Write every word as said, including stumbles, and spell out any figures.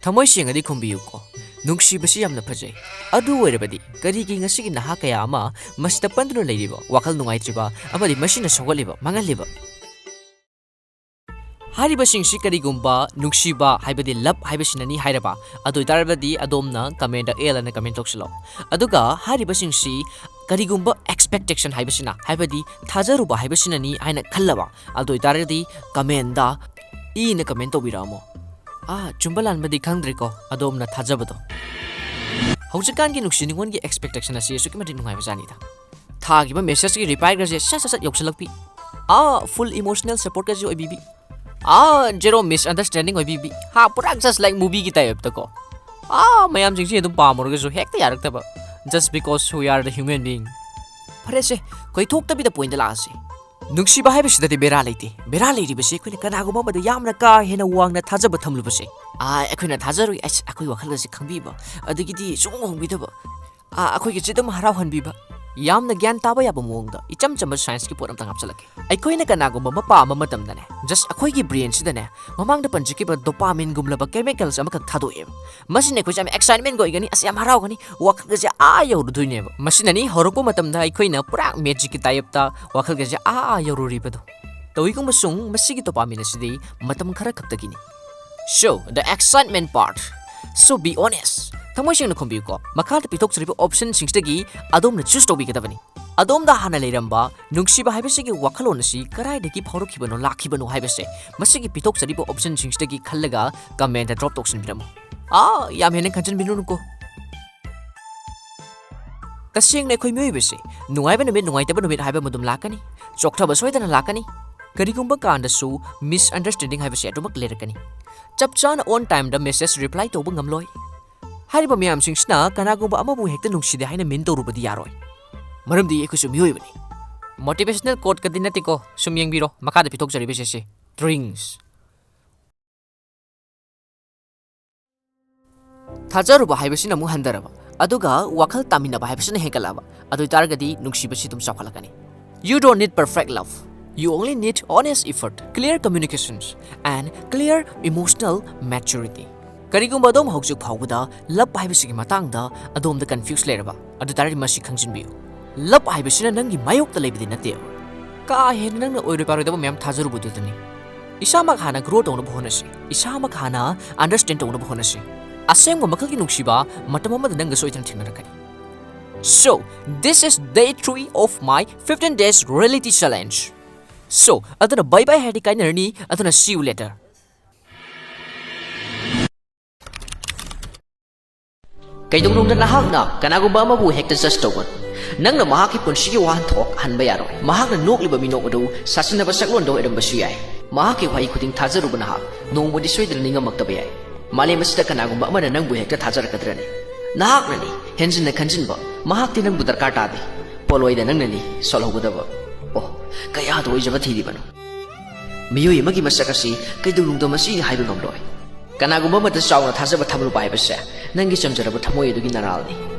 ꯊꯃꯣꯏ ꯁꯦꯡꯅꯗꯤ ꯈꯨꯝꯕꯤꯌꯨꯀꯣ, ꯅꯨꯡꯁꯤꯕꯁꯤ ꯌꯥꯝꯅ ꯐꯖꯩ꯫ ꯑꯗꯨ ꯑꯣꯏꯔꯕꯗꯤ ꯀꯔꯤꯒꯤ ꯉꯁꯤꯒꯤ ꯅꯍꯥ ꯀꯌꯥ ꯑꯃ ꯃꯁꯤꯗ ꯄꯟꯗꯨꯅ ꯂꯩꯔꯤꯕ, ꯋꯥꯈꯜ ꯅꯨꯡꯉꯥꯏꯇ꯭ꯔꯤꯕ ꯑꯃꯗꯤ ꯃꯁꯤꯅ ꯁꯧꯒꯠꯂꯤꯕ, ꯃꯥꯡꯍꯜꯂꯤꯕ? ꯍꯥꯏꯔꯤꯕꯁꯤꯡꯁꯤ ꯀꯔꯤꯒꯨꯝꯕ ꯅꯨꯡꯁꯤꯕ ꯍꯥꯏꯕꯗꯤ love ꯍꯥꯏꯕꯁꯤꯅꯅꯤ ꯍꯥꯏꯔꯕ, ꯑꯗꯨ ꯑꯣꯏꯇꯥꯔꯒꯗꯤ ꯑꯗꯣꯝꯅ comment ꯑꯦꯜ ꯑꯅ comment ꯇꯧꯁꯤꯜꯂꯣ꯫ ꯑꯗꯨꯒ ꯍꯥꯏꯔꯤꯕꯁꯤꯡꯁꯤ ꯀꯔꯤꯒꯨꯝꯕ expectation ꯍꯥꯏꯕꯁꯤꯅ, ꯍꯥꯏꯕꯗꯤ ꯊꯥꯖꯔꯨꯕ ꯍꯥꯏꯕꯁꯤꯅꯅꯤ ꯍꯥꯏꯅ ꯈꯜꯂꯕ, ꯑꯗꯨ ꯑꯣꯏꯇꯥꯔꯒꯗꯤ comment ꯏ ꯑꯅ comment ꯇꯧꯕꯤꯔꯛꯑꯝꯃꯣ꯫ ꯑꯥ, ꯆꯨꯝꯕ ꯂꯥꯟꯕꯗꯤ ꯈꯪꯗ꯭ꯔꯦꯀꯣ, ꯑꯗꯣꯝꯅ ꯊꯥꯖꯕꯗꯣ꯫ ꯍꯧꯖꯤꯛꯀꯥꯟꯒꯤ ꯅꯨꯡꯁꯤ ꯅꯨꯡꯉꯣꯟꯒꯤ expectation ꯑꯁꯤ ꯑꯁꯨꯛꯀꯤ ꯃꯇꯤꯛ ꯅꯨꯡꯉꯥꯏꯕꯖꯥꯠꯅꯤꯗ꯫ ꯊꯥꯈꯤꯕ message ꯀꯤ reply ꯒꯁꯦ ꯁꯠ ꯁꯠ ꯁꯠ ꯌꯧꯁꯤꯜꯂꯛꯄꯤ꯫ ꯑꯥ, full emotional support ꯀꯁꯦ ꯑꯣꯏꯕꯤꯕꯤ꯫ ꯑꯥ, zero misunderstanding ꯑꯣꯏꯕꯤꯕꯤ꯫ ꯍꯥ, ꯄꯨꯔꯥ just like movie ꯒꯤ type ꯇ ꯀꯣ꯫ ꯑꯥ, ꯃꯌꯥꯝꯁꯤꯡꯁꯤ ꯑꯗꯨꯝ ꯄꯥꯝꯃꯨꯔꯒꯁꯨ ꯍꯦꯛꯇ ꯌꯥꯔꯛꯇꯕ꯫ Just because we are the human being꯫ ꯐꯔꯦꯁꯦ, ꯀꯣꯏꯊꯣꯛꯇꯕꯤꯗ point ꯇ ꯂꯥꯛꯑꯁꯦ꯫ ꯅꯨꯡꯁꯤꯕ ꯍꯥꯏꯕꯁꯤꯗꯗꯤ ꯕꯦꯔꯥ ꯂꯩꯇꯦ꯫ ꯕꯦꯔꯥ ꯂꯩꯔꯤꯕꯁꯤ ꯑꯩꯈꯣꯏꯅ ꯀꯅꯥꯒꯨꯝꯕ ꯑꯃꯗ ꯌꯥꯝꯅ ꯀꯥ ꯍꯦꯟꯅ ꯋꯥꯡꯅ ꯊꯥꯖꯕ ꯊꯝꯂꯨꯕꯁꯦ꯫ ꯑꯥ, ꯑꯩꯈꯣꯏꯅ ꯊꯥꯖꯔꯣꯏ, ꯑꯁ, ꯑꯩꯈꯣꯏ ꯋꯥꯈꯜꯒꯁꯦ ꯈꯪꯕꯤꯕ, ꯑꯗꯒꯤꯗꯤ ꯁꯨꯝ ꯍꯣꯡꯕꯤꯗꯕ꯫ ꯑꯥ, ꯑꯩꯈꯣꯏꯒꯤ ꯆꯤꯠ ꯑꯗꯨꯝ ꯍꯔꯥꯎꯍꯟꯕꯤꯕ꯫ ꯌꯥꯝꯅ ꯒ꯭ꯌꯥꯟ ꯇꯥꯕ ꯌꯥꯕ ꯃꯑꯣꯡꯗ ꯏꯆꯝ ꯆꯝꯕ science ꯀꯤ ꯄꯣꯠ ꯑꯝꯇꯪ ꯍꯥꯞꯆꯤꯜꯂꯛꯀꯦ꯫ ꯑꯩꯈꯣꯏꯅ ꯀꯅꯥꯒꯨꯝꯕ ꯑꯃ ꯄꯥꯝꯕ ꯃꯇꯝꯗꯅꯦ, just ꯑꯩꯈꯣꯏꯒꯤ brain ꯁꯤꯗꯅꯦ, ꯃꯃꯥꯡꯗ ꯄꯟꯖꯈꯤꯕ dopamine ꯒꯨꯝꯂꯕ chemicals ꯑꯃꯈꯛ ꯊꯥꯗꯣꯛꯑꯦꯕ꯫ ꯃꯁꯤꯅ ꯑꯩꯈꯣꯏꯁꯦ ꯌꯥꯝ excitement ꯒ ꯑꯣꯏꯒꯅꯤ, ꯑꯁ, ꯌꯥꯝ ꯍꯔꯥꯎꯒꯅꯤ, ꯋꯥꯈꯜꯒꯁꯦ ꯑꯥ ꯌꯧꯔꯨꯗꯣꯏꯅꯦꯕ꯫ ꯃꯁꯤꯅꯅꯤ ꯍꯧꯔꯛꯄ ꯃꯇꯝꯗ ꯑꯩꯈꯣꯏꯅ ꯄꯨꯔꯥ magic ꯀꯤ type ꯇ ꯋꯥꯈꯜꯒꯁꯦ ꯑꯥ ꯌꯧꯔꯨꯔꯤꯕꯗꯣ꯫ ꯇꯧꯏꯒꯨꯝꯕꯁꯨꯡ ꯃꯁꯤꯒꯤ dopamine ꯑꯁꯤꯗꯤ ꯃꯇꯝ ꯈꯔ ꯈꯛꯇꯒꯤꯅꯤ꯫ So, the excitement part. So, be honest. ꯊꯃꯣꯏ ꯁꯦꯡꯅ ꯈꯨꯝꯕꯤꯌꯨꯀꯣ꯫ ꯃꯈꯥꯗ ꯄꯤꯊꯣꯛꯆꯔꯤꯕ option ꯁꯤꯡꯁꯤꯗꯒꯤ ꯑꯗꯣꯝꯅ choose ꯇꯧꯕꯤꯒꯗꯕꯅꯤ꯫ ꯑꯗꯣꯝꯗ ꯍꯥꯟꯅ ꯂꯩꯔꯝꯕ ꯅꯨꯡꯁꯤꯕ ꯍꯥꯏꯕꯁꯤꯒꯤ ꯋꯥꯈꯜꯂꯣꯟ ꯑꯁꯤ ꯀꯗꯥꯏꯗꯒꯤ ꯐꯥꯎꯔꯛꯈꯤꯕꯅꯣ, ꯂꯥꯛꯈꯤꯕꯅꯣ ꯍꯥꯏꯕꯁꯦ ꯃꯁꯤꯒꯤ ꯄꯤꯊꯣꯛꯆꯔꯤꯕ option ꯁꯤꯡꯁꯤꯗꯒꯤ ꯈꯜꯂꯒ comment ꯗ drop ꯇꯧꯁꯤꯟꯕꯤꯔꯝꯃꯨ꯫ ꯑꯥ, ꯌꯥꯝ ꯍꯦꯟꯅ ꯈꯟꯖꯤꯟꯕꯤꯔꯨꯅꯨꯀꯣ꯫ ꯇꯁꯦꯡꯅ ꯑꯩꯈꯣꯏ ꯃꯤꯑꯣꯏꯕꯁꯦ ꯅꯨꯡꯉꯥꯏꯕ ꯅꯨꯃꯤꯠ, ꯅꯨꯡꯉꯥꯏꯇꯕ ꯅꯨꯃꯤꯠ ꯍꯥꯏꯕ ꯑꯃ ꯑꯗꯨꯝ ꯂꯥꯛꯀꯅꯤ꯫ ꯆꯣꯛꯊꯕ ꯁꯣꯏꯗꯅ ꯂꯥꯛꯀꯅꯤ꯫ ꯀꯔꯤꯒꯨꯝꯕ ꯀꯥꯟꯗꯁꯨ misunderstanding ꯍꯥꯏꯕꯁꯦ ꯑꯗꯨꯃꯛ ꯂꯩꯔꯛꯀꯅꯤ꯫ ꯆꯞ ꯆꯥꯅ on time the message reply ꯇꯧꯕ ꯉꯝꯂꯣꯏ꯫ ꯍꯥꯏꯔꯤꯕ ꯃꯌꯥꯝꯁꯤꯡꯁꯤꯅ ꯀꯅꯥꯒꯨꯝꯕ ꯑꯃꯕꯨ ꯍꯦꯛꯇ ꯅꯨꯡꯁꯤꯗꯦ ꯍꯥꯏꯅ mean ꯇꯧꯔꯨꯕꯗꯤ ꯌꯥꯔꯣꯏ꯫ ꯃꯔꯝꯗꯤ ꯑꯩꯈꯣꯏꯁꯨ ꯃꯤꯑꯣꯏꯕꯅꯤ꯫ Motivational quote ꯀꯗꯤ ꯅꯠꯇꯦꯀꯣ, ꯁꯨꯝ ꯌꯦꯡꯕꯤꯔꯣ, ꯃꯈꯥꯗ ꯄꯤꯊꯣꯛꯆꯔꯤꯕꯁꯦ ꯁꯦ꯫ Drinks꯫ ꯊꯥꯖꯔꯨꯕ ꯍꯥꯏꯕꯁꯤꯅ ꯑꯃꯨꯛ ꯍꯟꯊꯔꯕ, ꯑꯗꯨꯒ ꯋꯥꯈꯜ ꯇꯥꯃꯤꯟꯅꯕ ꯍꯥꯏꯕꯁꯤꯅ ꯍꯦꯟꯒꯠꯂꯛꯑꯕ, ꯑꯗꯨ ꯑꯣꯏꯇꯥꯔꯒꯗꯤ ꯅꯨꯡꯁꯤꯕꯁꯤ ꯑꯗꯨꯝ ꯆꯥꯎꯈꯠꯂꯛꯀꯅꯤ꯫ You don't need perfect love. You only need honest effort, clear communications, and clear emotional maturity. ꯀꯔꯤꯒꯨꯝꯕ ꯑꯗꯣꯝ ꯍꯧꯖꯤꯛ ꯐꯥꯎꯕꯗ ꯂꯞ ꯍꯥꯏꯕꯁꯤꯒꯤ ꯃꯇꯥꯡꯗ ꯑꯗꯣꯝꯗ ꯀꯟꯐ꯭ꯌꯨꯁ ꯂꯩꯔꯕ ꯑꯗꯨ ꯇꯥꯔꯗꯤ ꯃꯁꯤ ꯈꯪꯖꯤꯟꯕꯤꯌꯨ꯫ ꯂꯞ ꯍꯥꯏꯕꯁꯤꯅ ꯅꯪꯒꯤ ꯃꯥꯌꯣꯛꯇ ꯂꯩꯕꯗꯤ ꯅꯠꯇꯦ꯫ ꯀꯥ ꯍꯦꯟꯅ ꯅꯪꯅ ꯑꯣꯏꯔꯣꯏ ꯄꯥꯔꯣꯏꯗꯕ ꯃꯌꯥꯝ ꯊꯥꯖꯔꯨꯕꯗꯨꯗꯅꯤ꯫ ꯏꯁꯥꯃꯛ ꯍꯥꯟꯅ ꯒ꯭ꯔꯣ ꯇꯧꯅꯕ ꯍꯣꯠꯅꯁꯤ꯫ ꯏꯁꯥꯃꯛ ꯍꯥꯟꯅ ꯑꯟꯗꯔꯁ꯭ꯇꯦꯟ ꯇꯧꯅꯕ ꯍꯣꯠꯅꯁꯤ꯫ ꯑꯁꯦꯡꯕ ꯃꯈꯜꯒꯤ ꯅꯨꯡꯁꯤꯕ ꯃꯇꯝ ꯑꯃꯗ ꯅꯪꯒ ꯁꯣꯏꯗꯅ ꯊꯦꯡꯅꯔꯛꯀꯅꯤ꯫ So, this is day three of my fifteen days reality challenge. So, ꯑꯗꯨꯅ bye bye ꯍꯥꯏꯔꯗꯤ ꯀꯥꯏꯅꯔꯅꯤ꯫ ꯑꯗꯨꯅ see you later. ꯀꯩꯗꯧꯅꯨꯡꯗ ꯅꯍꯥꯛꯅ ꯀꯅꯥꯒꯨꯝꯕ ꯑꯃꯕꯨ ꯍꯦꯛꯇ ꯖꯁ ꯇꯧꯒꯅꯨ꯫ ꯅꯪꯅ ꯃꯍꯥꯛꯀꯤ ꯄꯨꯟꯁꯤꯒꯤ ꯋꯥꯍꯟꯊꯣꯛ ꯍꯟꯕ ꯌꯥꯔꯣꯏ꯫ ꯃꯍꯥꯛꯅ ꯅꯣꯛꯂꯤꯕ ꯃꯤꯅꯣꯛ ꯑꯗꯨ, ꯁꯥꯁꯤꯟꯅꯕ ꯁꯛꯂꯣꯟꯗ ꯑꯣꯏꯔꯝꯕꯁꯨ ꯌꯥꯏ꯫ ꯃꯍꯥꯛꯀꯤ ꯋꯥꯍꯩ ꯈꯨꯗꯤꯡ ꯊꯥꯖꯔꯨꯕ ꯅꯍꯥꯛ ꯅꯣꯡꯃꯗꯤ ꯁꯣꯏꯗꯅ ꯅꯤꯡꯉꯝꯃꯛꯇꯕ ꯌꯥꯏ꯫ ꯃꯥꯂꯦꯝ ꯑꯁꯤꯗ ꯀꯅꯥꯒꯨꯝꯕ ꯑꯃꯅ ꯅꯪꯕꯨ ꯍꯦꯛꯇ ꯊꯥꯖꯔꯛꯀꯗ꯭ꯔꯅꯦ? ꯅꯍꯥꯛꯅꯅꯤ ꯍꯦꯟꯖꯤꯟꯅ ꯈꯟꯖꯤꯟꯕ꯫ ꯃꯍꯥꯛꯇꯤ ꯅꯪꯕꯨ ꯗꯔꯀꯥꯔ ꯇꯥꯗꯦ꯫ ꯄꯣꯠꯂꯣꯏꯗ ꯅꯪꯅꯅꯤ ꯁꯣꯜꯍꯧꯒꯗꯕ꯫ ꯑꯣ, ꯀꯌꯥꯗ ꯑꯣꯏꯖꯕ ꯊꯤꯔꯤꯕꯅꯣ? ꯃꯤꯑꯣꯏ ꯑꯃꯒꯤ ꯃꯁꯛ ꯑꯁꯤ ꯀꯩꯗꯧꯅꯨꯡꯗ ꯃꯁꯤꯅꯤ ꯍꯥꯏꯕ ꯉꯝꯂꯣꯏ꯫ ꯀꯅꯥꯒꯨꯝꯕ ꯑꯃꯗ ꯆꯥꯎꯅ ꯊꯥꯖꯕ ꯊꯝꯂꯨꯕ ꯍꯥꯏꯕꯁꯦ ꯅꯪꯒꯤ ꯆꯝꯖꯔꯕ ꯊꯃꯣꯏ ꯑꯗꯨꯒꯤ ꯅꯔꯥꯜꯅꯤ꯫